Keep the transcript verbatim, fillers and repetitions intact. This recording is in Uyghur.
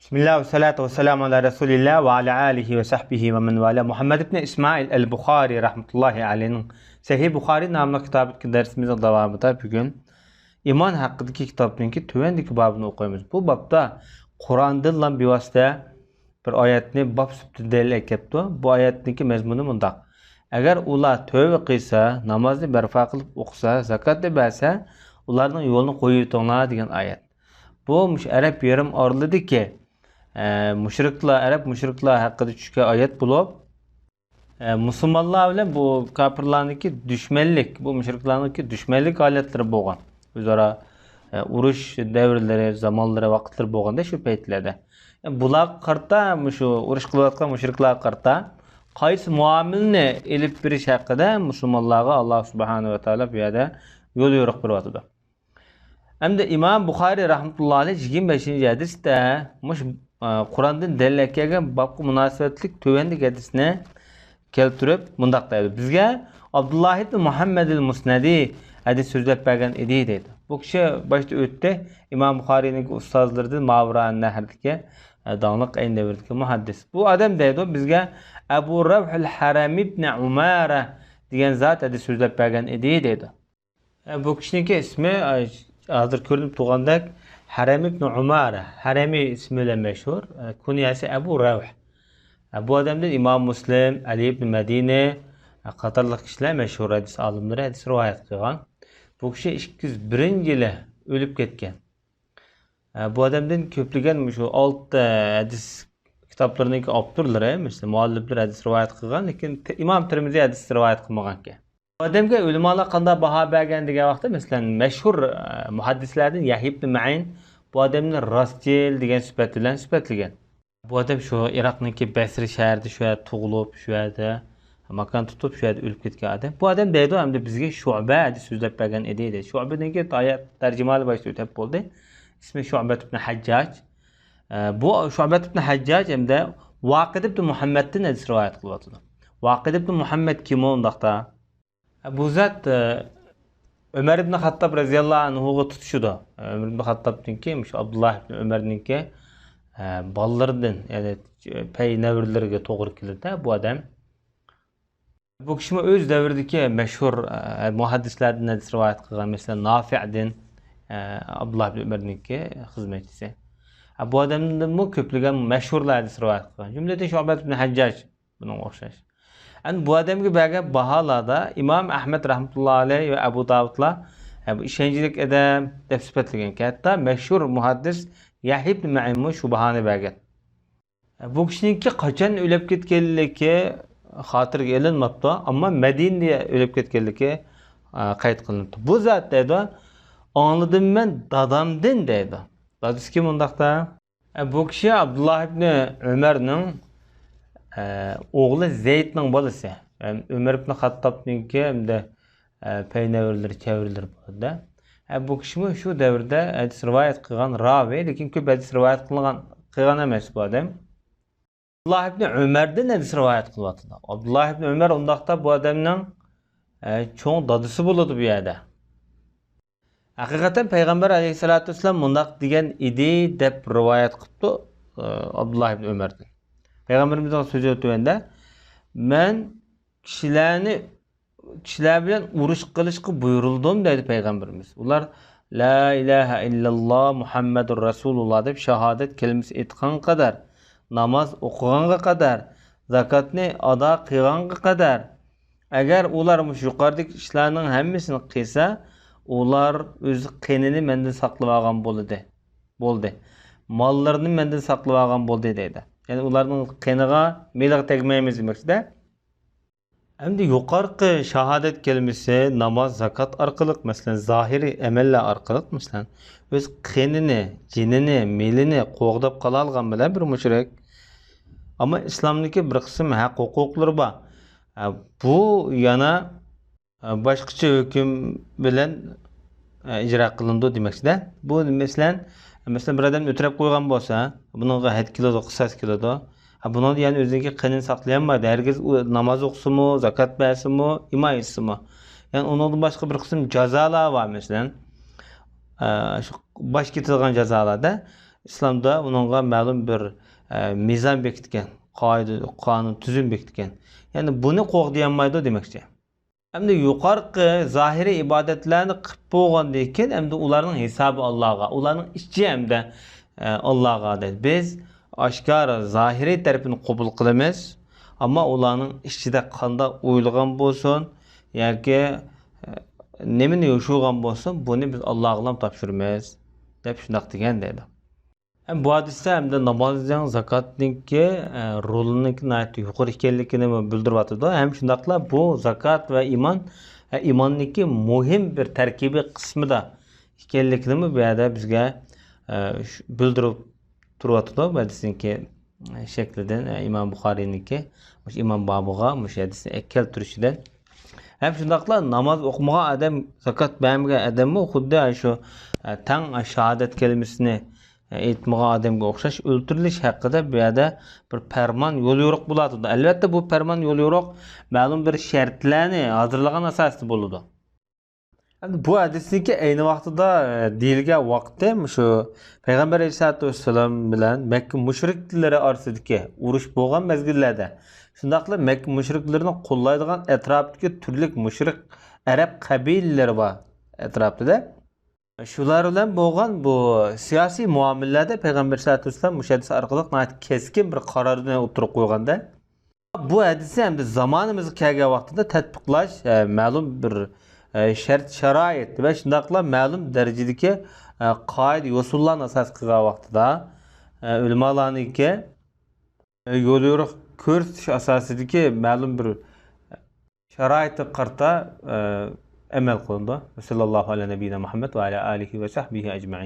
بىسمىللا ۋەسسالاتۇ ۋەسسالامۇ ئالا رەسۇلىللا ۋە ئالا ئالىھى ۋە سەھبىھى ۋە مەن ۋالا. مۇھەممەد ئىبنى ئىسمائىل ئەل بۇخارى رەھمەتۇللاھى ئەلەيھنىڭ سەھىھ بۇخارى ناملىق كىتابىدىكى دەرسىمىزنىڭ داۋامىدا بۈگۈن ئىمان ھەققىدىكى كىتابنىڭكى تۆۋەندىكى بابىنى ئوقۇيمىز. بۇ بابتا قۇراندىنلا بىۋاسىتە بىر ئايەتنى باب سۈپىتىدە دەلىل ئەكەپتۇ. بۇ ئايەتنىڭكى مەزمۇنى مۇنداق: ئەگەر ئۇلار تۆۋە قىلسا، نامازنى بەرپا قىلىپ ئوقۇسا، زاكاتنى بەرسە، ئۇلارنىڭ يولىنى قويۇۋېتىڭلار دېگەن ئايەت. بۇ مۇشۇ ئەرەب يېرىم ئارىلىدىكى، ئە، مۇشرىكلار، ئەرەب مۇشرىكلار ھەققىدە چۈشكەن ئايەت بولۇپ، ئە، مۇسۇلمانلار بىلەن بۇ كاپىرلارنىڭكى دۈشمەنلىك، بۇ مۇشرىكلارنىڭكى دۈشمەنلىك ھالەتلىرى بولغان. ئۆزئارا، ئە، ئۇرۇش دەۋرلىرى، زامانلىرى، ۋاقىتلىرى بولغاندا شۇ پەيتلەردە. ئە، بۇلارغا قارىتا، مۇشۇ ئۇرۇش قىلىۋاتقان مۇشرىكلارغا قارىتا قايسى مۇئامىلىنى ئېلىپ بېرىش ھەققىدە مۇسۇلمانلارغا ئاللا سۇبھانەھۇ ۋە تائالا بۇ يەردە يول يورۇق بېرىۋاتىدۇ. ئەمدى ئىمام بۇخارىي رەھمەتۇللا ئەلەيھ يىگىرمە بەشىنچى ھەدىستە مۇشۇ، ئە، قۇراندىن دەلىل ئەكەلگەن بابقا مۇناسىۋەتلىك تۆۋەندىكى ھەدىسنى كەلتۈرۈپ مۇنداق دەيدۇ: بىزگە ئابدۇللا ئىبن مۇھەممەدىل مۇسنەدى ھەدىس سۆزلەپ بەرگەن ئىدى دەيدۇ. بۇ كىشى باشتا ئۆتتى، ئىمام بۇخارىينىڭ ئۇستازلىرىدىن ماۋرائەن نەھردىكى، ئە، داڭلىق ئەينى دەۋردىكى مۇھەددىس. بۇ ئادەم دەيدۇ، بىزگە ئەبۇ رەۋھىل ھەرەم ئىبنى ئۇمارە دېگەن زات ھەدىس سۆزلەپ بەرگەن ئىدى دەيدۇ. ئە، بۇ كىشىنىڭكى ئىسمى، ئە، ھازىر كۆرۈنۈپ تۇرغاندەك، ھەرەم ئىبنى ئۇمارە، ھەرەمى ئىسمى بىلەن مەشھۇر، ئە، كۇنيەسى ئەبۇ رەۋھ. ئە، بۇ ئادەمدىن ئىمام مۇسلىم، ئەلى ئىبنى مەدىنى، ئە، قاتارلىق كىشىلەر، مەشھۇر ھەدىس ئالىملىرى ھەدىس رىۋايەت قىلغان. بۇ كىشى ئىككى يۈز بىرىنچى يىلى ئۆلۈپ كەتكەن. ئە، بۇ ئادەمدىن كۆپلىگەن مۇشۇ ئالتە ھەدىس كىتابلىرىنىڭكى ئاپتورلىرى، مەسىلەن، مۇئەللىپلىرى ھەدىس رىۋايەت قىلغان، لېكىن ت-، ئىمام تىرمىزى ھەدىس رىۋايەت قىلمىغانىكەن. بۇ ئادەمگە ئۆلىمالار قانداق باھا بەرگەن دېگەن ۋاقىتتا، مەسىلەن، مەشھۇر، ئە، مۇھەددىسلەردىن يەھيا ئىبنى مەئىن بۇ ئادەمنى راستچىل دېگەن سۈپەت بىلەن سۈپەتلىگەن. بۇ ئادەم شۇ ئىراقنىڭكى بەسرە شەھىرىدە شۇ يەردە تۇغۇلۇپ، شۇ يەردە ماكان تۇتۇپ، شۇ يەردە ئۆلۈپ كەتكەن ئادەم. بۇ ئادەم دەيدۇ، ئەمدى بىزگە شۇبە ھەدىس سۆزلەپ بەرگەن ئىدى، دەيدۇ. شۇبىنىڭكى ئايەت تەرجىمىھالى باشتا ئۆتەپ بولدى. ئىسمى شۇبەت ئىبنى ھەججاج. ئە، بۇ شۇبەت ئىبنى ھەججاج ھەمدە ۋاقىد ئىبنى مۇھەممەدتىن ھەدىس رىۋايەت قىلىۋاتىدۇ. ۋاقىد ئىبنى مۇھەممەد كىم ئۇ ئۇنداقتا؟ بۇ زات، ئە، ئۆمەر ئىبن خاتتاب رەزىياللاھۇ ئەنھۇغا تۇتىشىدۇ. ئۆمەر ئىبن خاتتابنىڭكى، مۇشۇ ئابدۇللا ئىبن ئۆمەرنىڭكى، ئە، بالىلىرىدىن، يەنى پەي نەۋرىلىرىگە توغرا كېلىدۇ بۇ ئادەم. بۇ كىشىمۇ ئۆز دەۋرىدىكى مەشھۇر، ئە، مۇھەددىسلەردىن ھەدىس رىۋايەت قىلغان، مەسىلەن، نافىئدىن، ئە، ئابدۇللا ئىبن ئۆمەرنىڭكى خىزمەتچىسى. ئە، بۇ ئادەمدىنمۇ كۆپلىگەن مەشھۇرلار ھەدىس رىۋايەت قىلغان. جۈملىدىن شۇبەت ئىبن ھەججاج. بۇنىڭغا ئوخشاش. ئەمدى بۇ ئادەمگە بەرگەن باھالاردا ئىمام ئەھمەد رەھمەتۇللا ئەلەيھ ۋە ئەبۇ داۋۇدلار، ئە، بۇ ئىشەنچلىك ئادەم دەپ سۈپەتلىگەنكەن. ھەتتا مەشھۇر مۇھەددىس يەھيا ئىبن مەئىنمۇ شۇ باھانى بەرگەن. ئە، بۇ كىشىنىڭكى قاچان ئۆلۈپ كەتكەنلىكى خاتىرىگە ئېلىنماپتۇ، ئەمما مەدىنىدە ئۆلۈپ كەتكەنلىكى، ئە، قەيت قىلىنىپتۇ. بۇ زات دەيدۇ، ئاڭلىدىم مەن دادامدىن دەيدۇ. دادىسى كىم ئۇنداقتا؟ ئە، بۇ كىشى ئابدۇللا ئىبنى ئۆمەرنىڭ، ئە، ئوغلى زەيدنىڭ بالىسى. ئە، ئۆمەر ئىبنى خاتتابنىڭكى ھەمدە، ئە، پەينەۋىرلىرى، چەۋرىلىرى بولىدۇ. ئە، بۇ كىشىمۇ شۇ دەۋردە ھەدىس رىۋايەت قىلغان راۋى، لېكىن كۆپ ھەدىس رىۋايەت قىلغان، قىلغان ئەمەس بۇ ئادەم. ئابدۇللا ئىبنى ئۆمەردىن ھەدىس رىۋايەت قىلىۋاتىدۇ. ئابدۇللا ئىبنى ئۆمەر ئۇنداقتا بۇ ئادەمنىڭ، ئە، چوڭ دادىسى بولىدۇ بۇ يەردە. ھەقىقەتەن پەيغەمبەر ئەلەيھىسسالاتۇ ۋەسسالام مۇنداق دېگەن ئىدى دەپ رىۋايەت قىپتۇ، ئابدۇللا ئىبن ئۆمەردىن. پەيغەمبىرىمىزنىڭ سۆزى تۆۋەندە، مەن كىشىلەرنى، كىشىلەر بىلەن ئۇرۇش قىلىشقا بۇيرۇلدۇم دەيدۇ پەيغەمبىرىمىز. ئۇلار لا ئىلاھە ئىللاللا مۇھەممەدۇر رەسۇلۇللا دەپ شاھادەت كەلىمىسى ئېيتقانغا قەدەر، ناماز ئوقۇغانغا قەدەر، زاكاتنى ئادا قىلغانغا قەدەر، ئەگەر ئۇلار مۇشۇ يۇقىرىدىكى ئىشلارنىڭ ھەممىسىنى قىلسا، ئۇلار ئۆز قېنىنى مەندىن ساقلىۋالغان بولدى، بولدى. ماللىرىنى مەندىن ساقلىۋالغان بولدى دەيدۇ. يەنى ئۇلارنىڭ قېنىغا، مېلىغا تەگمەيمىز دېمەكچىدە. ئەمدى يۇقىرىقى شاھادەت كەلىمىسى ناماز، زاكات ئارقىلىق، مەسىلەن، زاھىرىي ئەمەللەر ئارقىلىق، مەسىلەن، ئۆز قېنىنى، جېنىنى، مېلىنى قوغداپ قالالىغان بىلەن بىر مۇشرىك. ئەمما ئىسلامدىكى بىر قىسىم ھەق ھوقۇقلىرى بار. ئە، بۇ يەنە، ئە، باشقىچە ھۆكۈم بىلەن، ئە، ئىجرا قىلىنىدۇ دېمەكچىدە. بۇ، مەسىلەن، مەسىلەن، بىر ئادەمنى ئۆلتۈرۈپ قويغان بولسا، بۇنىڭغا ھەد كېلىدۇ، قىساس كېلىدۇ. ھە، بۇنىڭدا يەنە ئۆزىنىڭكى قېنىنى ساقلىيالمايدۇ. ھەرگىز ئۇ ناماز ئوقۇسىمۇ، زاكات بەرسىمۇ، ئىمان ئېيتسىمۇ. يەنى ئۇنىڭدىن باشقا بىر قىسىم جازالار بار، مەسىلەن، ئە، شۇ باش كېتىدىغان جازالاردا. ئىسلامدا ئۇنىڭغا مەلۇم بىر، ئە، مىزان بېكىتكەن، قائىدە، قانۇن، تۈزۈم بېكىتكەن. يەنى بۇنى قوغدىيالمايدۇ دېمەكچى. ئەمدى يۇقارقى زاھىرىي ئىبادەتلەرنى قىلىپ بولغاندىن كېيىن، ئەمدى ئۇلارنىڭ ھېسابى ئاللاغا، ئۇلارنىڭ ئىچى ئەمدى، ئە، ئاللاغا دەيدۇ. بىز ئاشكارا زاھىرىي تەرىپىنى قوبۇل قىلىمىز، ئەمما ئۇلارنىڭ ئىچىدە قانداق ئويلىغان بولسۇن ياكى، ئە، نېمىنى يوشۇرغان بولسۇن، بۇنى بىز ئاللاغىلا تاپشۇرىمىز، دەپ شۇنداق دېگەن دەيدۇ. ھەم بۇ ھەدىستە ھەمدە نامازنىڭ، زاكاتنىڭكى، ئە، رولىنىڭكى ناھايىتى يۇقىرى ئىكەنلىكىنى بىلدۈرۈۋاتىدۇ. ھەم شۇنداقلا بۇ زاكات ۋە ئىمان، ئە، ئىماننىڭكى مۇھىم بىر تەركىبىي قىسمىدا ئىكەنلىكىنىمۇ بۇ يەردە بىزگە، ئە، شۇ، بىلدۈرۈپ تۇرۇۋاتىدۇ. بۇ ھەدىسنىڭكى، ئە، شەكلىدىن، ئە، ئىمام بۇخارىينىڭكى، مۇشۇ ئىمان بابىغا مۇشۇ ھەدىسنى كەلتۈرۈشىدىن. ھەم شۇنداقلا ناماز ئوقۇمىغان ئادەم، زاكات بەرمىگەن ئادەممۇ خۇددى شۇ، ئە، تەڭ شاھادەت كەلىمىسىنى ئېيتمىغان ئادەمگە ئوخشاش ئۆلتۈرۈلۈش ھەققىدە بۇ يەردە بىر پەرمان، يوليورۇق بولاتىدۇ. ئەلۋەتتە، بۇ پەرمان، يوليورۇق مەلۇم بىر شەرتلەرنى ھازىرلىغان ئاساستا بولىدۇ. ئەمدى بۇ ھەدىستىكى ئەينى ۋاقتىدا، ئە، دېيىلگەن ۋاقتى مۇشۇ پەيغەمبەر ئەلەيھىسسالاتۇ ۋەسسالام بىلەن مەككە مۇشرىكلىرى ئارىسىدىكى ئۇرۇش بولغان مەزگىللەردە، شۇنداقلا مەككە مۇشرىكلىرىنى قوللايدىغان ئەتراپتىكى تۈرلۈك مۇشرىك ئەرەب قەبىلىلىرى بار ئەتراپىدا. شۇلار بىلەن بولغان بۇ سىياسىي مۇئامىلىلەردە پەيغەمبەر سەللەللاھۇ ئەلەيھى ۋەسەللەم مۇشۇ ھەدىس ئارقىلىق ناھايىتى كەسكىن بىر قارارنى ئوتتۇرىغا قويغاندا، بۇ ھەدىسنى ئەمدى زامانىمىزغا كەلگەن ۋاقتىدا تەتبىقلاش، ئە، مەلۇم بىر، ئە، شەرت-شارائىت ۋە شۇنداقلا مەلۇم دەرىجىدىكى، ئە، قائىدە-يوسۇنلارنى ئاساس قىلغان ۋاقتىدا، ئە، ئۆلىمالارنىڭكى، ئە، يوليورۇق كۆرسىتىش ئاساسىدىكى مەلۇم بىر شارائىتقا قارىتا، ئە، ئەمەل قىلىنىدۇ. ۋە سەللەللاھۇ ئەلا نەبىييىنا مۇھەممەد ۋە ئەلا ئالىھى ۋە سەھبىھى ئەجمەئىن.